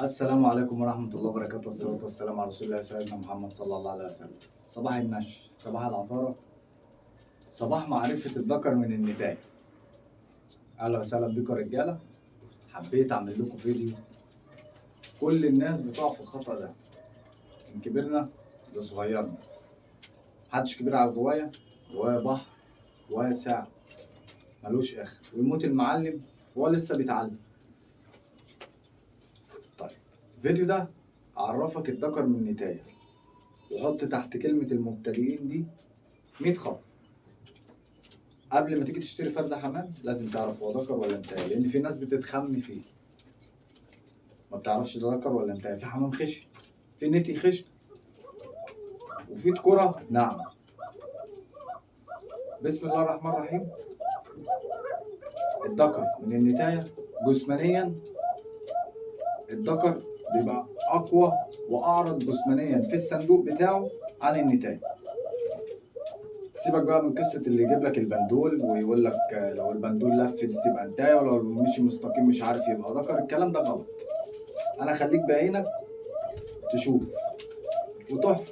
السلام عليكم ورحمة الله وبركاته، والصلاة والسلام على رسول الله سيدنا محمد صلى الله عليه وسلم. صباح النش، صباح العطارة، صباح معرفة الذكر من النتاج. أهلا وسهلا بكم يا رجالة. حبيت أعمل لكم فيديو. كل الناس بتقع في الخطأ ده، من كبرنا لصغيرنا، محدش كبير على الغواية. غواية بحر واسع ملوش آخر، ويموت المعلم وهو لسه بيتعلم. طيب الفيديو ده عرفك الذكر من النتاية، وحط تحت كلمة المبتدئين دي 100 خط. قبل ما تيجي تشتري فرد حمام لازم تعرف هو ذكر ولا نتاية، لأن في ناس بتتخم فيه ما بتعرفش ده ذكر ولا نتاية. في حمام خشن، في نتي خشن، وفي كرة ناعمة. بسم الله الرحمن الرحيم. الذكر من النتاية جسمانيا، الذكر بيبقى أقوى وأعرض جسمانيا في الصندوق بتاعه عن النتاية. سيبك بقى من قصة اللي يجيب لك البندول ويقول لك لو البندول لف دي تبقى نتاية، ولو مشي مستقيم مش عارف يبقى ذكر. الكلام ده غلط. أنا خليك بعينك تشوف وتحكم،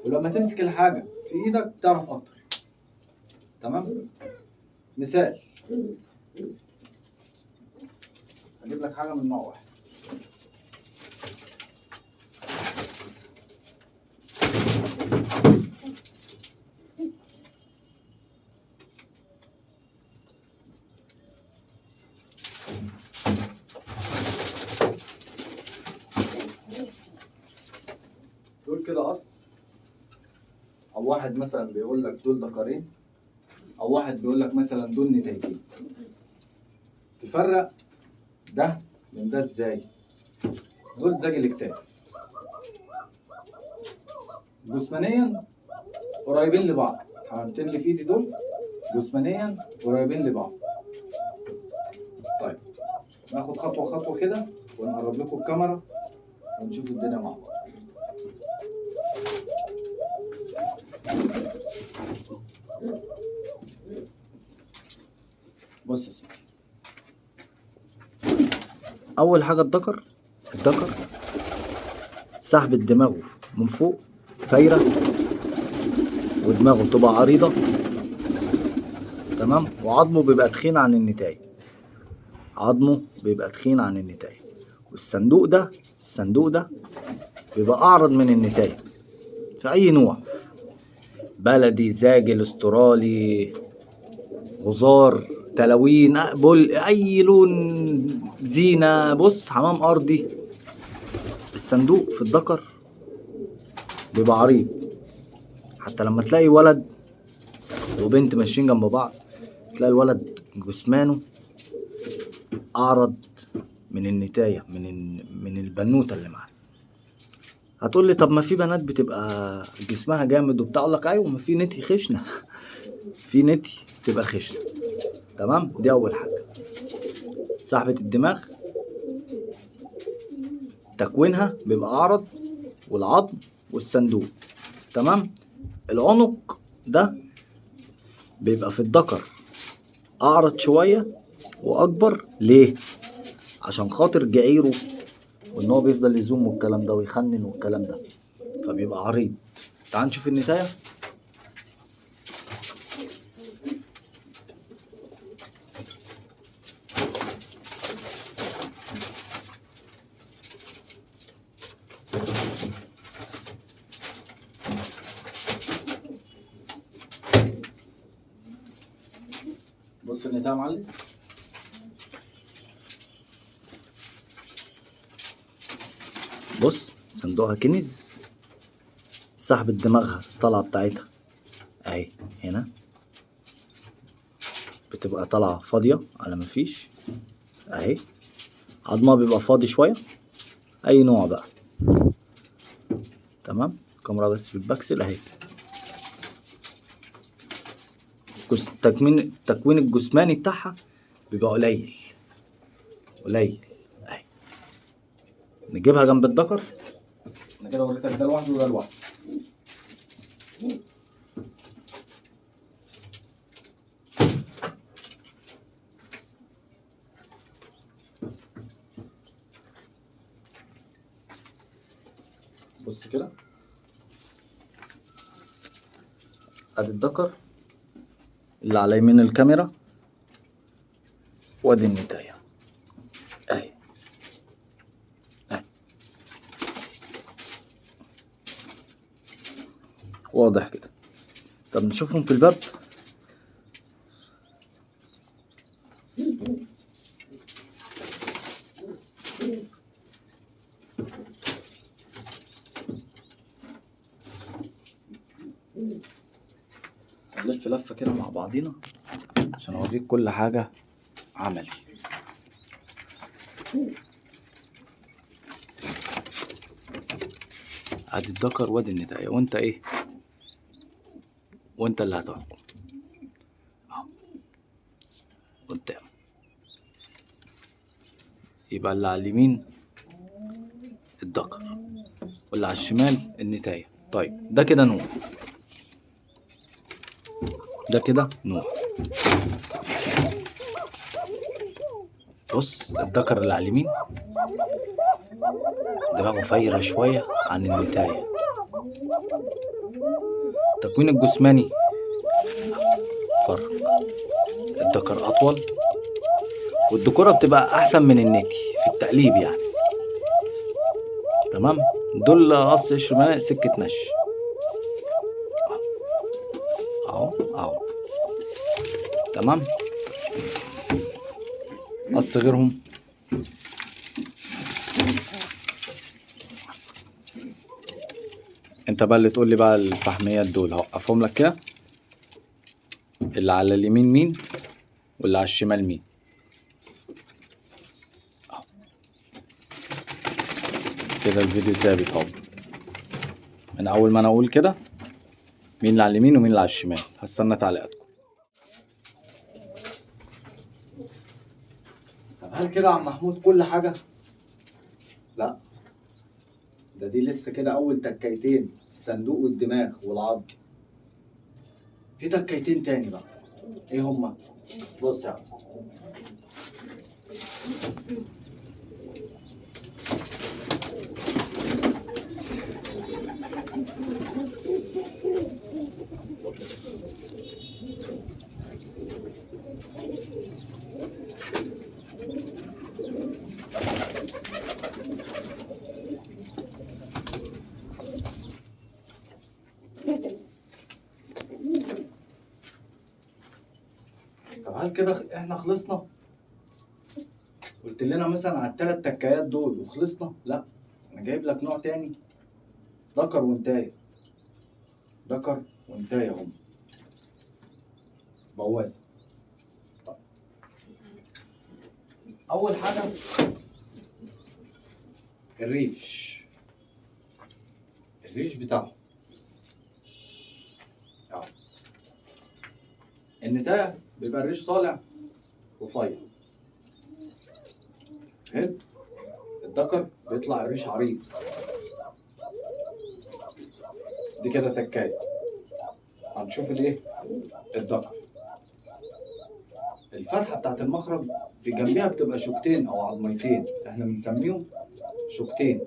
ولما تمسك الحاجة في إيدك تعرف أكتر. تمام؟ مثال، هجيب لك حاجة من نوع واحد. دول كده قص، او واحد مثلا بيقول لك دول ذكرين، او واحد بيقول لك مثلا دول نتايتين. تفرق ده من ده ازاي؟ دول زاج الاكتاف جسمانيا قريبين لبعض. حمامتين اللي في ايدي دول جسمانيا قريبين لبعض. طيب ناخد خطوة خطوة كده ونقرب لكم الكاميرا ونشوف الدنيا مع بعض. بص يا سيدي، اول حاجة الذكر سحبة دماغه من فوق فايره، ودماغه بتبقى عريضة، تمام، وعظمه بيبقى تخين عن النتاية، عظمه بيبقى تخين عن النتاية. والصندوق ده، الصندوق ده بيبقى اعرض من النتاية في اي نوع، بلدي، زاجل، استرالي، غزار، تلاوين، بول، اي لون، زينة، بص حمام ارضي. الصندوق في الذكر بيبقى عريض. حتى لما تلاقي ولد وبنت ماشيين جنب بعض تلاقي الولد جسمانه اعرض من النتاية، من البنوتة اللي معاه. هتقول لي طب ما في بنات بتبقى جسمها جامد وبتاع، اقول لك ايوه، ما في نتي خشنه في نتي تبقى خشنه. تمام، دي اول حاجة. سحبة الدماغ تكوينها بيبقى اعرض، والعظم والصندوق. تمام. العنق ده بيبقى في الذكر اعرض شوية واكبر. ليه؟ عشان خاطر جعيره، وان هو بيفضل يزوم والكلام ده ويخنن والكلام ده، فبيبقى عريض. تعال نشوف النتاية. بص النتاية يا معلم. بص صندوقها كنز، سحبة دماغها الطلعة بتاعتها اهي هنا، بتبقى طالعة فاضية على ما فيش اهي. عظمها بيبقى فاضي شوية، اي نوع بقى. تمام، الكاميرا بس بتبكسل اهي. التكوين الجسماني بتاعها بيبقى قليل قليل اهي. نجيبها جنب الذكر. انا كده وريتك ده لوحده وده لوحده. بص كده، ادي الذكر اللي على يمين الكاميرا، وادي النتاية اهي اهي، واضح كده. طب نشوفهم في الباب. نلف لفة كده مع بعضينا عشان اوريك كل حاجة عملي. ادي الذكر وادي النتاية، وانت ايه، وانت اللي هتحكم اهو قدام. يبقى اللي على اليمين الذكر واللي على الشمال النتاية. طيب ده كده نوع، ده كده نوع. بص الذكر اللي على اليمين دماغه فايرة شوية عن النتاية. التكوين الجسماني فرق، الذكر أطول والذكورة بتبقى أحسن من النتي في التقليب يعني. تمام، دول قص قشر ماء سكة نش أهو أهو. تمام، قص غيرهم. انت بقى اللي تقول لي بقى الفحميات دول هوقفهم لك كده، اللي على اليمين مين واللي على الشمال مين. كده الفيديو ثابت اهو، من اول ما انا اقول كده مين اللي على اليمين ومين اللي على الشمال. هستنى تعليقاتكم. طب هل كده يا عم محمود كل حاجة؟ لا، ده دي لسه كده اول تكايتين، الصندوق والدماغ والعظم. في تكايتين تاني بقى، ايه هما؟ بص يا عم، طب هل كده احنا خلصنا؟ قلت لنا مثلا على الثلاث تكايات دول وخلصنا؟ لا، انا جايب لك نوع تاني، ذكر وانتايه. ذكر وانتايه هم بوازه. طب اول حاجة الريش، الريش بتاعه اهو. النتايه بيبقى الريش طالع رفيع، حلو. الذكر بيطلع الريش عريض. دي كده تكايه. هنشوف الايه؟ الذكر. الفتحة بتاعت المخرج بجنبها بتبقى شوكتين او عظميتين، احنا بنسميهم شوكتين.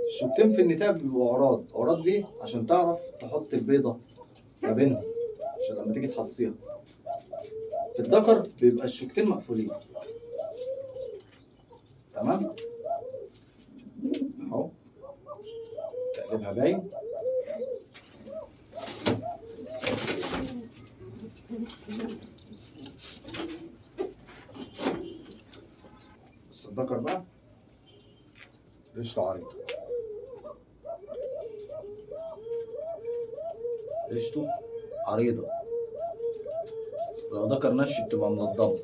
الشوكتين في النتاج بيبقوا عراض. عراض ليه؟ عشان تعرف تحط البيضة ما بينهم، عشان لما تيجي تحصيها. في الذكر بيبقى الشوكتين مقفولين. تمام؟ اهو تقلبها باين. بس الذكر بقى ريشته عريضة، ريشته عريضة. لو ذكر نش بتبقى منضمة.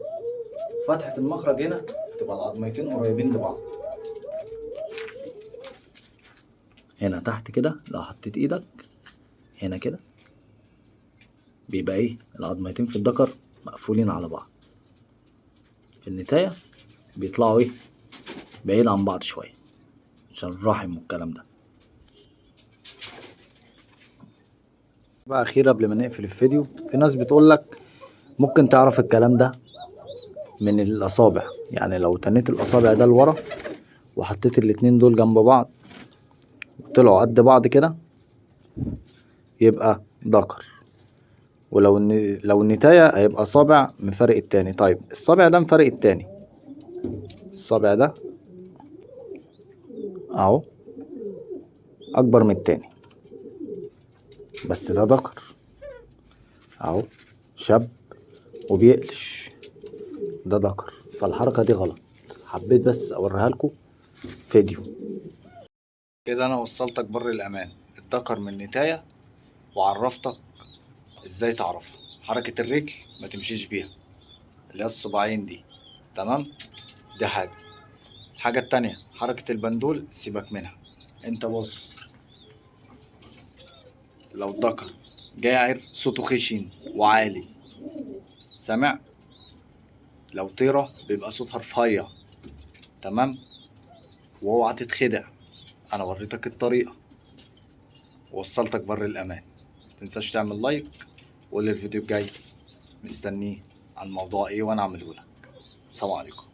فتحة المخرج هنا بتبقى العظميتين قريبين لبعض. هنا تحت كده لو حطيت ايدك هنا كده بيبقى ايه؟ العظميتين في الذكر مقفولين على بعض. في النتاية بيطلعوا ايه؟ بعيد عن بعض شوية عشان الرحم والكلام ده. بقى اخيرا قبل ما نقفل الفيديو، في ناس بتقولك ممكن تعرف الكلام ده من الاصابع، يعني لو تنيت الاصابع ده لورا وحطيت الاتنين دول جنب بعض طلعوا قد بعض كده يبقى ذكر. ولو لو النتاية هيبقى صابع مفارق التاني. طيب الصابع ده مفارق التاني، الصابع ده اهو اكبر من التاني، بس ده ذكر اهو شاب وبيقلش، ده ذكر. فالحركة دي غلط، حبيت بس اوريها لكم فيديو كده. انا وصلتك بر الامان، الذكر من النتاية، وعرفتك ازاي تعرفها. حركة الرجل ما تمشيش بيها اللي هي الصباعين دي، تمام؟ دي حاجة. الحاجة التانية حركة البندول سيبك منها. انت بص، لو الذكر جاعر صوته خشن وعالي، سامع؟ لو طيرة بيبقى صوتها رفيع، تمام؟ واوعى تتخدع، انا وريتك الطريقة ووصلتك بر الامان. متنساش تعمل لايك، وقول الفيديو الجاي مستنيه عن موضوع ايه وانا اعمله لك. السلام عليكم.